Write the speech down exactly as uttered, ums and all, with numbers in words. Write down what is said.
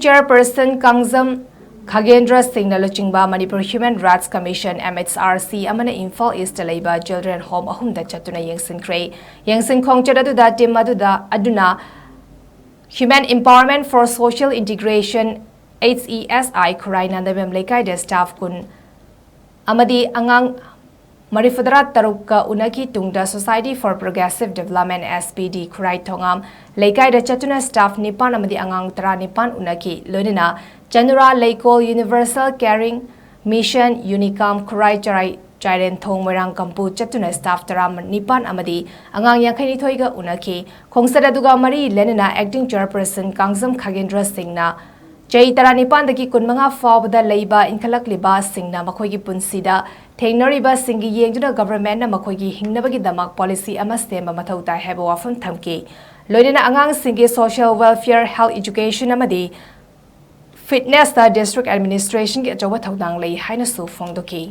Chairperson Kangjam ꯈꯥꯒꯦꯟꯗ꯭ꯔ ꯁꯤꯡꯅ ꯂꯨꯆꯤꯡꯕ Manipur Human Rights Commission, M H R C, ꯑꯃꯅ ꯏꯝꯐꯥꯜ ꯏꯁꯇ ꯂꯩꯕ children home ꯑꯍꯨꯝꯗ ꯆꯠꯇꯨꯅ ꯌꯦꯡꯁꯤꯟꯈ꯭ꯔꯦ꯫ ꯌꯦꯡꯁꯤꯟ ꯈꯣꯡꯆꯠ ꯑꯗꯨꯗ team ꯑꯗꯨꯗ ꯑꯗꯨꯅ Human Empowerment for Social Integration, H E S I, ꯈꯨꯔꯥꯏ ꯅꯥꯟꯗꯕꯦꯝ ꯂꯩꯀꯥꯏꯗ staff ꯀꯨꯟ ꯑꯃꯗꯤ ꯑꯉꯥꯡ ꯃꯔꯤꯐꯨꯇꯔꯥ ꯇꯔꯨꯛꯀ ꯎꯅꯈꯤ꯫ ꯇꯨꯡꯗ Society for Progressive Development, S P D, ꯈꯨꯔꯥꯏ ꯊꯣꯉꯥꯝ ꯂꯩꯀꯥꯏꯗ ꯆꯠꯇꯨꯅ staff ꯅꯤꯄꯥꯟ ꯑꯃꯗꯤ ꯑꯉꯥꯡ ꯇꯔꯥꯅꯤꯄꯥꯟ ꯎꯅꯈꯤ꯫ ꯂꯣꯏꯅꯅ ꯆꯅꯨꯔꯥ ꯂꯩꯀꯣꯜ Universal Caring Mission, UNICAM, ꯈꯨꯔꯥꯏ ꯆꯔꯥꯏ ꯆꯥꯏꯔꯦꯟꯊꯣꯡ ꯃꯣꯏꯔꯥꯡ ꯀꯝꯄꯨ ꯆꯠꯇꯨꯅ staff ꯇꯔꯥꯅꯤꯄꯥꯟ ꯑꯃꯗꯤ ꯑꯉꯥꯡ ꯌꯥꯡꯈꯩꯅꯤꯊꯣꯏꯒ ꯎꯅꯈꯤ꯫ ꯈꯣꯡꯆꯠ ꯑꯗꯨꯒ ꯃꯔꯤ ꯂꯩꯅꯅ Acting Chairperson ꯀꯥꯡꯖꯝ ꯈꯥꯒꯦꯟꯗ꯭ꯔ ꯁꯤꯡꯅ ꯆꯍꯤ ꯇꯔꯥꯅꯤꯄꯥꯟꯗꯒꯤ ꯀꯨꯟꯃꯉꯥ ꯐꯥꯎꯕꯗ ꯂꯩꯕ ꯏꯟꯈꯠꯂꯛꯂꯤꯕꯁꯤꯡꯅ ꯃꯈꯣꯏꯒꯤ ꯄꯨꯟꯁꯤꯗ ꯊꯦꯡꯅꯔꯤꯕꯁꯤꯡꯒꯤ ꯌꯦꯡꯗꯨꯅ governmentꯅ ꯃꯈꯣꯏꯒꯤ ꯍꯤꯡꯅꯕꯒꯤꯗꯃꯛ policy ꯑꯃ ꯁꯦꯝꯕ ꯃꯊꯧ ꯇꯥꯏ ꯍꯥꯏꯕ ꯋꯥꯐꯝ ꯊꯝꯈꯤ꯫ ꯂꯣꯏꯅꯅ ꯑꯉꯥꯡꯁꯤꯡꯒꯤ social welfare, health education ꯑꯃꯗꯤ fitnessꯇ district administrationꯒꯤ ꯑꯆꯧꯕ ꯊꯧꯗꯥꯡ ꯂꯩ ꯍꯥꯏꯅꯁꯨ ꯐꯣꯡꯗꯣꯛꯈꯤ꯫